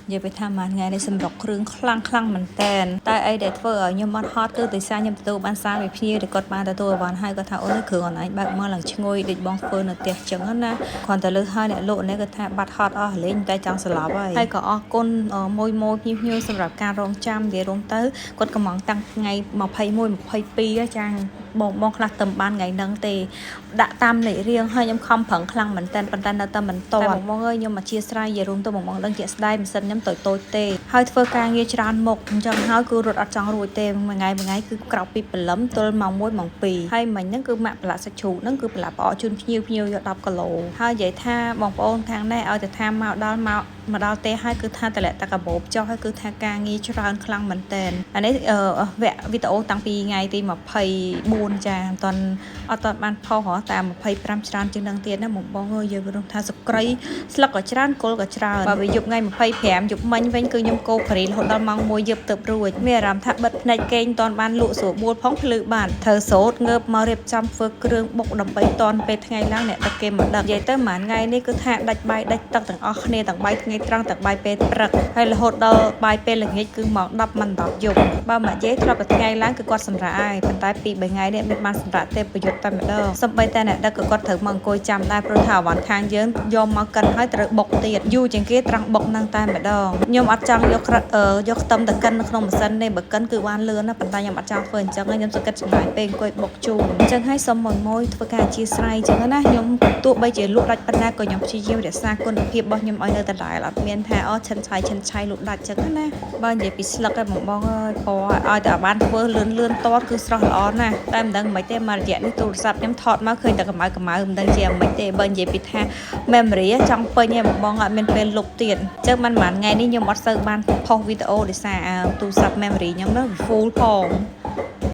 និយាយទៅថាមួយថ្ងៃនេះសម្រុកគ្រឿងខ្លាំងខ្លាំងមែនតែនតែអីដែលធ្វើឲ្យខ្ញុំអត់ហត់គឺដោយសារខ្ញុំទទួលបានសារពីភ្ញៀវដែលគាត់បានទទួលអីវ៉ាន់ហើយគាត់ថាអូនគ្រឿងអនឡាញបើកមកឡើងឈ្ងុយដូចបងធ្វើនៅផ្ទះចឹងណាគ្រាន់តែលើហើយអ្នកលក់នេះគាត់ថាបាត់ហត់អស់លេងតែចង់ស្លាប់ហើយហើយក៏អរគុណមួយមួយភ្ញៀវភ្ញៀវសម្រាប់ការរងចាំនិយាយរួមទៅគាត់កំងតាំងថ្ងៃ21 22ចាបងបងខ្លះទៅបានថ្ងៃហ្នឹងទេដាក់តាមលេខរៀងហើយខ្ញុំខំប្រឹងខ្លាំងមែនតើប៉ុន្តែនៅតែមិនតតែបងបងអើយខ្ញុំអធិស្ឋាននិយាយរួមទៅបងបងដឹងជាក់ស្ដែងម៉ាស៊ីនខ្ញុំតូចតូចទេហើយធ្វើការងារច្រើនមុខអញ្ចឹងហើយគឺរត់អត់ចង់រួចទេមួយថ្ងៃមួយថ្ងៃគឺក្រោកពីព្រលឹមទល់ម៉ោង1ម៉ោង2ហើយមិញហ្នឹងគឺម៉ាក់ប្រឡាក់សាច់ជ្រូកហ្នឹងគឺប្រឡាក់ផ្អកជូនភ្ញៀវភ្ញៀវយក10គីឡូហើយនិយាយថាបងប្អូនខាងនេះឲ្យតែថាមកដល់មកមកដល់ទេហើយគឺថាតម្លាក់តកាបូបចុះហើយគឺថាការងារច្រើនខ្លាំងមែនតែនអានេះវគ្គវីដេអូតាំងពីថ្ងៃទី24ចាមិនតាន់អត់តាន់បានផុសហ៎តាម25ច្រើនជាងនឹងទៀតណាបងបងអើយយើងរំថាសក្រីស្លឹកក៏ច្រើនគល់ក៏ច្រើនបើវាយប់ថ្ងៃ25យប់មិញវិញគឺខ្ញុំកោការីរហូតដល់ម៉ោង1យប់ទៅរួចមានអារម្មណ៍ថាបិទភ្នែកគេងតាន់បានលក់ស្រួលបួលផងភ្លឺបានត្រូវសូត្រងើបមករៀបចំធ្វើគ្រឿងបុកដើម្បីតន់ពេលថ្ងៃឡើងអ្នកតែគេមកដឹកនិយាយទៅមួយថ្ងៃនេះគឺថាដាច់បាយដាច់ទឹកទាំងអស់គ្នាទាំងបាយថ្ងៃត្រង់ទាំងបាយពេលព្រឹកហើយរហូតដល់បាយពេលល្ងាចគឺម៉ោង10មិន10យប់បើមកនិយាយធ្លាប់តែថ្ងៃឡើងគឺគាត់សម្រាកហើយប៉ុន្តែពី3ថ្ងៃនេះមិនបានសម្រាកទេប្រយុទ្ធតែម្ដងសំបីតែអ្នកដឹកក៏គាត់ត្រូវមកអង្គុយចាំដែរព្រោះថាអវ៉ាន់ខាងយើងយកមកកិនហើយត្រូវបុកទៀតយូរជាងគេត្រង់បុកហ្នឹងតែម្ដងខ្ញុំអត់ចង់យកយកខ្ទឹមទៅកិននៅក្នុងម៉ាស៊ីនទេបើកិនគឺបានលឿនណាប៉ុន្តែខ្ញុំអត់ចង់ធ្វើអញ្ចឹងទេខ្ញុំសុខគិតចំណាយពេលអង្គុយបុកជូនអញ្ចឹងហើយសុំមួយមួយធ្វើការអធិស្ឋានអញ្ចឹងណាខ្ញុំទោះបីជាលក់ដាច់ប៉ុណ្ណាក៏ខ្ញុំព្យាយាមរក្សាគុណភាពរបស់ខ្ញុំឲ្យនៅដដែលអត់មានថាអូឆិនឆៃឆិនឆៃលក់ដាច់អញ្ចឹងណាបើនិយាយពីស្លឹកឯងបងបងអើយពណ៌ឲ្យតែបានធ្វើលឿនលឿនតតគឺស្រស់ល្អណាស់តែមិនដឹងមិនទេមករយៈនេះទូរស័ព្ទខ្ញុំថតមកឃើញតែកម្ៅកម្ៅមិនដឹងជាមិនទេបើនិយាយពីថា memory ចង់ពេញឯងបងបងអត់មានពេលលុបទៀតអញ្ចឹងបានមួយថ្ងៃនេះខ្ញុំអត់សូវបានផុសវីដេអូដោយសារទូរស័ព្ទ memory ខ្ញុំនោះ full ផង។